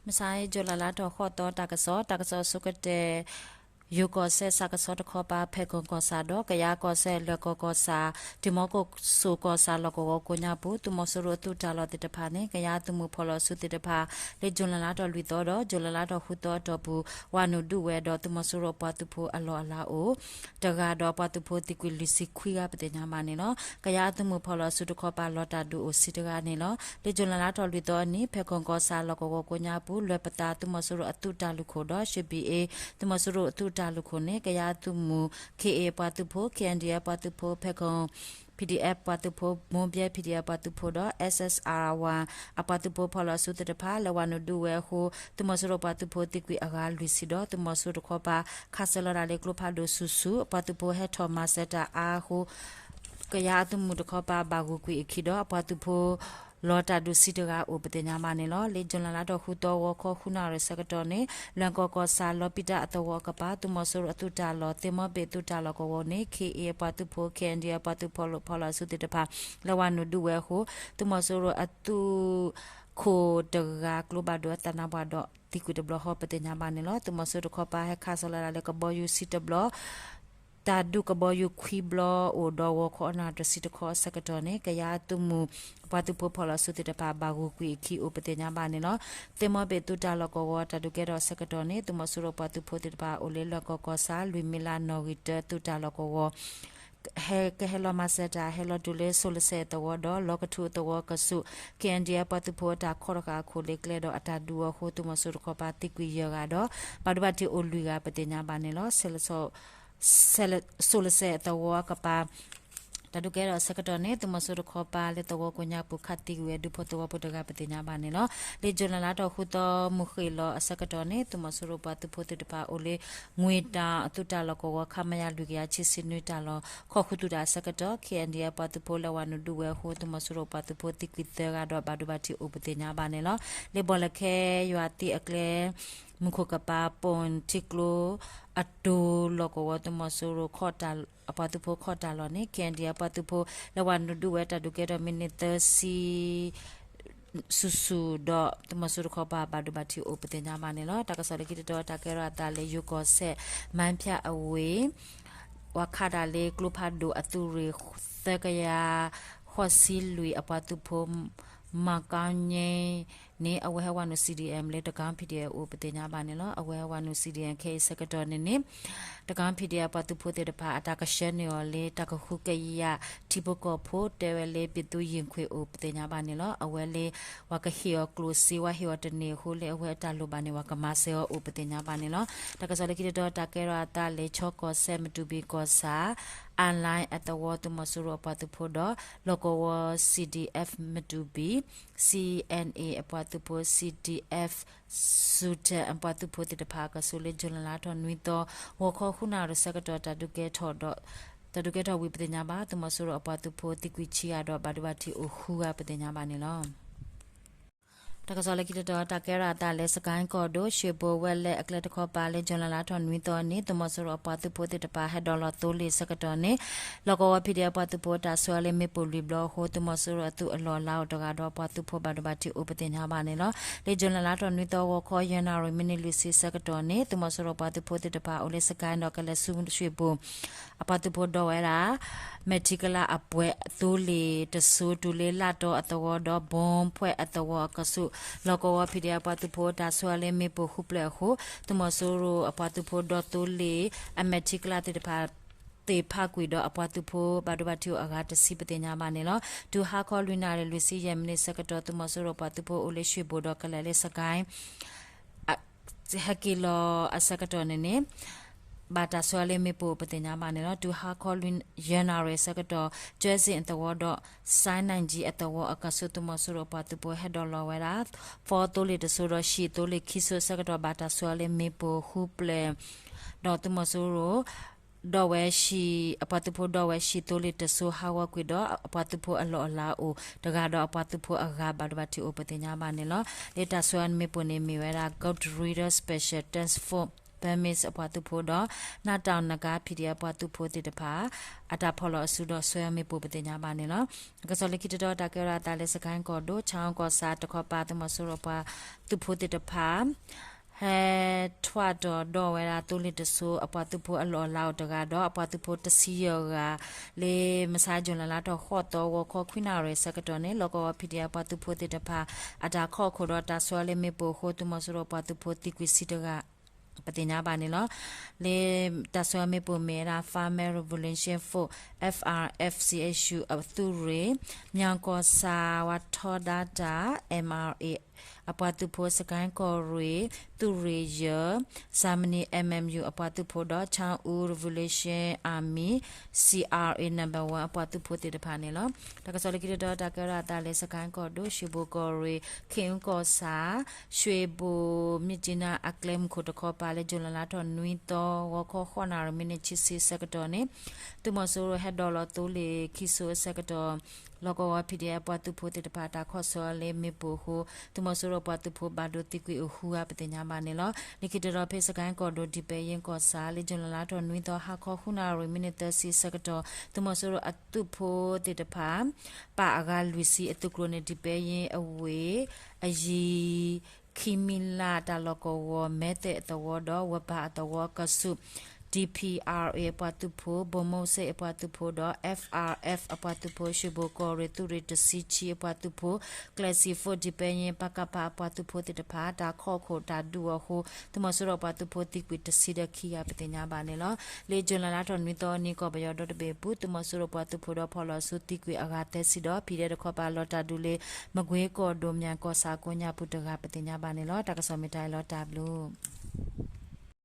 မုၢ်ဆါအံၤ ကၠူၤလဲလါထီၣ်ဃိးသီ တၢ်ကစီၣ်, တၢ်ကစီၣ်အဆိကတၢၢ် ယိၤကီၢ်စဲၣ် စးကဆီတခီပၤ ဖဲကီၢ်ကီၢ်ဆၣ်ဒီး ကယၤကီၢ်စဲၣ် လွဲၢ်ကီၢ်ကီၢ်ဆၣ် တံၤမီကီၢ်စိကီၢ်ဆၣ် လီၢ်ကဝီၤကိးညါပူၤ သုးမီၤစိရိၤအသုးတၢ်လီၢ်သ့ၣ်တဖၣ်န့ၣ် ကယၤအသုးမုၢ်ဖီၣ်လီၤစုသ့ၣ်တဖၣ် လၢကၠူၤလဲလါထီၣ်လွံၢ်သီဒီး ကၠူၤလဲလါထီၣ်ဃုသီအတီၢ်ပူၤ ဝၤနုာ်ဒုးဝဲဒီး သုးမီၤစိရိၤအပှၤသုးဖိအလီၢ်အလၤအိၣ် တဂၤဒီး အပှၤသုးဖိသံကွံာ်လွံၢ်ဆံခွံဂၤ ပသ့ၣ်ညါဘၣ်န့ၣ်လီၤ. ကယၤအသုးမုၢ်ဖီၣ်လီၤစုတခီပၤ လီၤတၢ်ဒုးအိၣ်ဆံတဂၤန့ၣ်လီၤ. လၢကၠူၤလဲလါထီၣ်လွံၢ်သီအနံၤ ဖဲကီၢ်ကီၢ်ဆၣ် လီၢ်ကဝီၤကိးညါပူၤ လွဲၢ်ပသး သုးမီၤစိရိၤအသုးတၢ်လုၢ်ခိၣ်ဒီး ရွှေဘီအေး သုးမီၤစိရိၤအသုးတၢ်လုၢ်ခိၣ်န့ၣ် ကယၤအသုးမုၢ် ခ့ၣ်အ့ၣ် အပှၤသုးဖိ, ခ့ၣ်အဲၣ်ဒံၣ်အပှၤသုးဖိ, ဖဲကီၢ် PDF ပှၤသုးဖိ, မိၢ်ဘဲ PDF ပှၤသုးဖိဒီး SSR အပှၤသုးဖိဖီၣ်လီၤစုသ့ၣ်တဖၣ် လဲၤဝၤနုာ်ဒုးဝဲအဃိ သုးမီၤစိရိၤပှၤသုးဖိသံကွံာ်အဂၤလွံၢ်ဆံဒီး သုးမီၤစိရိၤတခီပၤ ခးစၢၤလီၤတၢ်လၢကျိဖးဒိၣ်ဆူၣ်ဆူၣ် အပှၤသုးဖိဟဲထီၣ်မၤစၢၤတၢ်အါအဃိ ကယၤအသုးမုၢ်တခီပၤ ဘၣ်ဂုာ်ကွံာ်အခံဒီး အပှၤသုးဖိ လီၤတၢ်ဒုးဆံတဂၤအိၣ် ပသ့ၣ်ညါဘၣ်န့ၣ်လီၤ. လၢကၠူၤလဲလါထီၣ်ဃုသီ ဂီၤခီဃုနၣ်ရံၣ်ဆၢကတီၢ်န့ၣ် လွဲၢ်ကီၢ်ကီၢ်ဆၣ် လီၤပံတၢ်အသဝီအကပၤ သုးမီၤစိရိၤအသုးတၢ်လီၢ် သ့ၣ်မီဘ့ၣ်သုးတၢ်လီၢ်ကဝီၤန့ၣ် ခ့ၣ်အ့ၣ် အပှၤသုးဖိ, ခ့ၣ်အဲၣ်ဒံၣ်အပှၤသုးဖိ ဖီၣ်လီၤစုသ့ၣ်တဖၣ် လဲၤဝၤနုာ်ဒုးဝဲအဃိ သုးမီၤစိရိၤအသုးခိၣ်တဂၤ ကျိဘၣ်ဒိအသးနါပှၢ်ဒီး သံကွံာ်တဘျီဃီ ပသ့ၣ်ညါဘၣ်န့ၣ်လီၤ. သုးမီၤစိရိၤတခီပၤ ဟဲခးစၢၤလီၤတၢ်လၢကဘီယူၤဆံတဘျီ တၢ်ဒုးကဘီယူၤခွံဘျီအိၣ်ဒီး ဂီၤခီနၣ်ရံၣ်တဆံတခီအဆၢကတီၢ်န့ၣ် ကယၤအသုးမုၢ် အပှၤသုးဖိဖီၣ်လီၤစုသ့ၣ်တဖၣ် ဘၣ်ဂုာ်ကွံာ်အခံအိၣ် ပသ့ၣ်ညါဘၣ်န့ၣ်လီၤ. သ့ၣ်မီဘ့ၣ်သုးတၢ်လီၢ်ကဝီၤ တၢ်ဒုးကဲထီၣ်အဆၢကတီၢ်န့ၣ် သုးမီၤစိရိၤပှၤသုးဖိသ့ၣ်တဖၣ် အိၣ်လၢလွဲၢ်ကီၢ်ကီၢ်ဆၣ် လွံၢ်မံလးနီၣ်ဂံၢ်တၢ သုးတၢ်လီၢ်ကဝီၤ ဟဲကဟဲလီၤမၤစၢၤတၢ် ဟဲလီၤတုၤလၢစိၤလစဲအသဝီဒီး လီကထူအသဝီအကဆူး KNDF ပှၤသုးဖိအတၢ်ခီတဃာ်အခိၣ်လ့ကျဲဒီး အတၢ်ဒုးအီၤအဃိ သုးမီၤစိရိၤတခီပၤသံကွံာ်ယဲၢ်ဂၤဒီး ဘၣ်ဒိဘၣ်ထံးအိၣ်လွံၢ်ဂၤ ပသ့ၣ်ညါဘၣ်န့ၣ်လီၤ. စိၤလစဲအသဝီအကပၤ တၢ်ဒုးကဲထီၣ်အဆၢကတီၢ်န့ၣ် သုးမီၤစိရိၤတခီပၤလၢသဝီကိးညါပူၤ ခးသံကွံာ်ဝဲဒူဖိသဝီဖိတဂၤ ပသ့ၣ်ညါဘၣ်န့ၣ်လီၤ. လၢကၠူၤလဲလါထီၣ်ဃုသီ မုၢ်ဃ့ၢ်လီၤအဆၢကတီၢ်န့ၣ် သုးမီၤစိရိၤပှၤသုးဖိသ့ၣ်တဖၣ်အိၣ်လၢ ငွေတောင် အသုးတၢ်လီၢ်ကဝီၤ ခမရ လွံၢ်ကယၤခံဆံနွံ တၢ်လီၢ် ခိးဃုာ်သုးတၢ်အဆၢကတီၢ် KNDF ပှၤသုးဖိလဲၤဝၤနုာ်ဒုးဝဲအဃိ သုးမီၤစိရိၤပှၤသုးဖိသံကွံာ်သၢဂၤဒီး ဘၣ်ဒိဘၣ်ထံးအိၣ် ပသ့ၣ်ညါဘၣ်န့ၣ်လီၤ. လၢဘီၣ်လဲၣ်ခဲယွၤသံအကျဲ မူခိၣ်ကပၤ ပိၣ်ထံကျိ အတိၤလီၢ်ကဝီၤ သုးမီၤစိရိၤ အပှၤသုးဖိခီၣ်တၢ်လီၢ်န့ၣ် KNDF ပှၤသုးဖိ လဲၤဝၤနုာ်ဒုးဝဲတၢ်ဒုးကဲထီၣ်မံးနံးသၢဆံ ဆူၣ်ဆူၣ်ဒီး သုးမီၤစိရိၤတခီပၤ ဘၣ်ဒိဘၣ်ထံးအိၣ် ပသ့ၣ်ညါဘၣ်န့ၣ်လီၤ. တၢ်ကစီၣ်လၢခံတတီၤ တၢ်ကဲထီၣ်အသးလၢယိၤကီၢ်စဲၣ် မၣ်ဖၠၣ်အဝ့ၢ် ပှၤခးတၢ်လၢကျိဖးဒိၣ်အသုးရ့ၣ် သၢကယၤဃိးဆံလွံၢ် အပှၤသုးဖိ မၤကီည့န့ၣ် အဝဲဟဲဝၤနုာ် CDM လၢတကီၢ် PDF အိၣ် ပသ့ၣ်ညါဘၣ်န့ၣ်လီၤ. အဝဲဟဲဝၤနုာ် CDM ခဲအံၤဆၢကတီၢ်န့ၣ်န့ၣ် တကီၢ် PDF ပှၤသုးဖိသ့ၣ်တဖၣ် အတၢ်ကဆှၢန့ၢ်အီၤလၢ တၢ်ကဃုကယာ်ထံဖိကီၢ်ဖိ တဲဝဲလၢ ပြည်သူ့ရင်ခွင်အိၣ် ပသ့ၣ်ညါဘၣ်န့ၣ်လီၤ. အဝဲလၢ ပှၤကဟ့ၣ်အီၤကျိၣ်စ့ ဝဲဟ့ၣ်အီၤတန့ၢ်အဃိ လၢအဝဲအတၢ်လိၣ်ဘၣ်န့ၣ် ပှၤကမၤစၢၤအီၤအိၣ် ပသ့ၣ်ညါဘၣ်န့ၣ်လီၤ. တၢ်ကစီၣ်လၢခံတတီၤ တၢ်ကဲထီၣ်အသးလၢ ခၠီကီၢ်စဲၣ် မတူၢ်ဘံၣ်ကီၢ်ဆၣ် အါလၢအသဝီ သုးမီၤစိရိၤအပှၤသုးဖိဒီး လီၢ်ကဝီၤ CDF မတူၢ်ဘံၣ် CNA အပှၤသုးဖိ CDF စူၢ်တၢၣ် အပှၤသုးဖိသ့ၣ်တဖၣ်အကဆူး လၢကၠူၤလဲလါထီၣ်နွံသီ ဂီၤခီဃုနၣ်ရံၣ်ဆၢကတီၢ် တၢ်ဒုးကဲထီၣ်ဒီး တၢ်ဒုးကဲထီၣ်ဝံၤ ပသ့ၣ်ညါဘၣ် သုးမီၤစိရိၤအပှၤသုးဖိသံကွံာ်ဆံဂၤဒီး ဘၣ်ဒိဘၣ်ထံးအိၣ်ဃုဂၤ ပသ့ၣ်ညါဘၣ်န့ၣ်လီၤ. တၢ်ကစီၣ်လၢခံတတီၤ တၢ်ကဲထီၣ်အသးလၢ စကဲၣ်ကီၢ်ဒိၣ် ရွှေဘို ဝဲလဲၣ်အကျဲတခီပၤ လၢကၠူၤလဲလါထီၣ်နွံသီန့ၣ် သုးမီၤစိရိၤအပှၤသုးဖိသ့ၣ်တဖၣ် ဟဲဒိးလီၤသိလ့ၣ်အဆၢကတီၢ်န့ၣ် လီၢ်ကဝီၤ PDF အပှၤသုးဖိတၢ်ဆှၢလၢမ့ၣ်ပိၢ်လွံၢ်ဘျီအဃိ သုးမီၤစိရိၤအသုးအလီၢ်အလၤအိၣ်တဂၤဒီး အပှၤသုးဖိဘၣ်ဒိဘၣ်ထံးအိၣ် ပသ့ၣ်ညါဘၣ်န့ၣ်လီၤ. လၢကၠူၤလဲလါထီၣ်နွံသီ ဂီၤခီယဲၢ်နၣ်ရံၣ် မံးနံးလွံၢ်ဆံအဆၢကတီၢ်န့ၣ် သုးမီၤစိရိၤပှၤသုးဖိသ့ၣ်တဖၣ် အိၣ်လၢစကဲၣ်ဒီး ကလဲၤဆူရွှေဘို အပှၤသုးဖိဒိးဝဲဒၣ် မဲာ်ထံကလၤအပှဲၤသိလ့ၣ်တစိၤ တုၤလၢလၢ်တီအသဝီဒီး ဘိဖှဲၣ်အသဝီအကဆူး လီၢ်ကဝီၤ PDF အပှၤသုးဖိတၢ်ဆှၢလၢမ့ၣ်ပိၢ်ဃုဖျၢၣ်အဃိ သုးမီၤစိရိၤအပှၤသုးဖိဒီးသိလ့ၣ် အမဲာ်ထံကလၤသ့ၣ်တဖၣ် သ့ၣ်ဖးကွံာ်ဒီး အပှၤသုးဖိဘၣ်ဒိဘၣ်ထံးအိၣ်အဂၤတဆံ ပသ့ၣ်ညါဘၣ်န့ၣ်လီၤ. တုၤဟါခီလွံၢ်နၣ်ရံၣ် လွံၢ်ဆံယဲၢ်မံးနံးဆၢကတီၢ် သုးမီၤစိရိၤပှၤသုးဖိအိၣ်လၢရွှေဘိုဒီး ကလဲၤလၢစကဲၣ် ဟဲက့ၤလီၤအဆၢကတီၢ်န့ၣ်န့ၣ် ဘၣ်တၢ်ဆှၢလၢမ့ၣ်ပိၢ် ပသ့ၣ်ညါဘၣ်န့ၣ်လီၤ. တုၤဟါခီလွံၢ်ယဲၢ်နၣ်ရံၣ်အဆၢကတီၢ် ကၠဲစ့ၣ်အသဝီဒီး စဲနၣ်ကၠံအသဝီအကဆူး သုးမီၤစိရိၤပှၤသုးဖိဟဲဒိးလီၤဝဲဒၣ် သီသိလ့ၣ်တစိၤဒီးဟံၣ်သိလ့ၣ်ခံစိၤအဆၢကတီၢ် ဘၣ်တၢ်ဆှၢလၢမ့ၣ်ပိၢ်ဃုဖျၢၣ် ဒီးသုးမီၤစိရိၤ ဒိးဝဲဟံၣ် အပှၤသုးဖိဒိးဝဲဟံၣ်သိလ့ၣ်တစိၤ ဟးဂီၤကွံာ်ဒီး အပှၤသုးဖိအလီၢ်အလၤအိၣ်တဂၤဒီး အပှၤသုးဖိအဂၤဘၣ်ဒိဘၣ်ထံးအိၣ် ပသ့ၣ်ညါဘၣ်န့ၣ်လီၤ. လၢတၢ်ဆှၢမ့ၣ်ပိၢ်န့ၣ် မ့ၢ်ဝဲဒၣ် Greater Special Task Force Burmese အပှၤသုးဖိဒီး နၢ်တၢ်နကါ P D F အပှၤသုးဖိသ့ၣ်တဖၣ် အတၢ်ဖီၣ်လီၤအစုဒီး ဆွဲအီၤမ့ၣ်ပိၢ် ပသ့ၣ်ညါဘၣ်န့ၣ်လီၤ. တၢ်ကစီၣ်လၢခံတတီၤ တၢ်ကဲထီၣ်အသးလၢ စကဲၣ်ကီၢ်ဒိၣ် ဆၣ်အူကီၢ်ဆၣ်တခီပၤ သုးမီၤစိရိၤပှၤသုးဖိသ့ၣ်တဖၣ် ဟဲထွဲဒီးဒိးဝဲဒၣ် သိလ့ၣ်တစိၤ အပှၤသုးဖိအလီၢ်အလၤအိၣ်တဂၤဒီး အပှၤသုးဖိတဆံယဲၢ်ဂၤ လၢမဆါ July လါထီၣ်ဃိးသီ ဂီၤခီခွံနၣ်ရံၣ်ဆၢကတီၢ်န့ၣ် လီၢ်ကဝီၤ P D F အပှၤသုးဖိသ့ၣ်တဖၣ် အတၢ်ခီၣ်ခိၣ်ဒီးတၢ်ဆွဲအီၤလၢမ့ၣ်ပိၢ်အဃိ သုးမီၤစိရိၤပှၤသုးဖိသံကွံာ်ဆံတဂၤ ပသ့ၣ်ညါဘၣ်န့ၣ်လီၤ. လၢတၢ်ဆွဲအီၤမ့ၣ်ပိၢ်မ့ၢ်ဝဲဒၣ် Far Mile Revolution Force, F R F C S U အသုးရ့ၣ်, မၠၣ်ကီၢ်ဆၣ် ဝါထီဒါတၢ် M R A အပှၤသုးဖိ, စကဲၣ်ကီၢ်ရ့ၣ် သုးရ့ၣ်ယဲၢ်, Germany M M U အပှၤသုးဖိဒီး Chin Revolution Army, C R A number one အပှၤသုးဖိသ့ၣ်တဖၣ်န့ၣ်လီၤ. တၢ်ကစီၣ်လၢခံတတီၤ တၢ်ကဲထီၣ်အသးလၢ စကဲၣ်ကီၢ်ဒိၣ် ရွှေဘိုကီၢ်ရ့ၣ် ခ့ၣ်အူကီၢ်ဆၣ် ရွှေဘိုမြစ်ကြီးနား အကျဲမုၢ်ခိၣ်တခီပၤ လၢ July လါထီၣ်နွံသီ ဂီၤခီဃိးနၣ်ရံၣ် မံးနံးခံဆံဆၢကတီၢ်န့ၣ် သုးမီၤစိရိၤဟဲဒိးလီၤသိလ့ၣ်ခံစိၤအဆၢကတီၢ် လီၢ်ကဝီၤ P D F အပှၤသုးဖိသ့ၣ်တဖၣ် တၢ်ခီၣ်ဆွဲအီၤလၢမ့ၣ်ပိၢ်အဃိ သုးမီၤစိရိၤပှၤသုးဖိဘၣ်ဒိသံကွံာ်အိၣ်ဃုဂၤ ပသ့ၣ်ညါဘၣ်န့ၣ်လီၤ. လၢခံတတီၤဖဲ စကဲၣ်ကီၢ်ဒိၣ် ဒံးပဲယ့ကီၢ်ဆၣ် လၢ July လါထီၣ်နွံသီ ဟါခီဃုနၣ်ရံၣ် မံးနံးသၢဆံဆၢကတီၢ် သုးမီၤစိရိၤအသုးဖိသ့ၣ်တဖၣ် ပာ်အဂၤလွံၢ်ဆံအသုးကျိၤန့ၣ် ဒံးပဲယ့အဝ့ၢ် အယံၤ ခံမံလး တၢ်လီၢ်ကဝီၤ မဲသဲးအသဝီဒီး ဝၢ်ပၢ်အသဝီ ကဆူး D P R A အပှၤသုးဖိ, ဘိၣ်မိၣ်စ့ၣ်အပှၤသုးဖိဒီး F R F အပှၤသုးဖိ, ရွှေဘိုကီၢ်ရ့ၣ် သုးရ့ၣ်တဆံခံအပှၤသုးဖိ, ကျဲးစံၣ်ဖိ ဒံးပဲယ့ ပကဖ အပှၤသုးဖိသ့ၣ်တဖၣ် တၢ်ခီၣ်ခိၣ်တၢ်ဒုးအီၤအဃိ သုးမီၤစိရိၤပှၤသုးဖိသံကွံာ်တဆံဒီးခံဂၤ ပသ့ၣ်ညါဘၣ်န့ၣ်လီၤ. လၢ July လါထီၣ်နွံသီအနံၤ ကီၢ်ပယီၤဒီတဘ့ၣ်အပူၤ သုးမီၤစိရိၤပှၤသုးဖိဒီးဖီၣ်လီၤအစုသံကွံာ်အဂၤသၢဆံဒီး ဖံးဒဲးတခီပၤလီၤတၢ်ဒုးလၢ မကွ့ကီၢ်ဒိၣ် မၠၣ်ကီၢ်ဆၣ်ကိးညါပူၤတဂၤ ပသ့ၣ်ညါဘၣ်န့ၣ်လီၤ. တၢ်ကစီၣ်မ့ၢ်တၢ်အံၤလီၤ တၢ်ဘျုး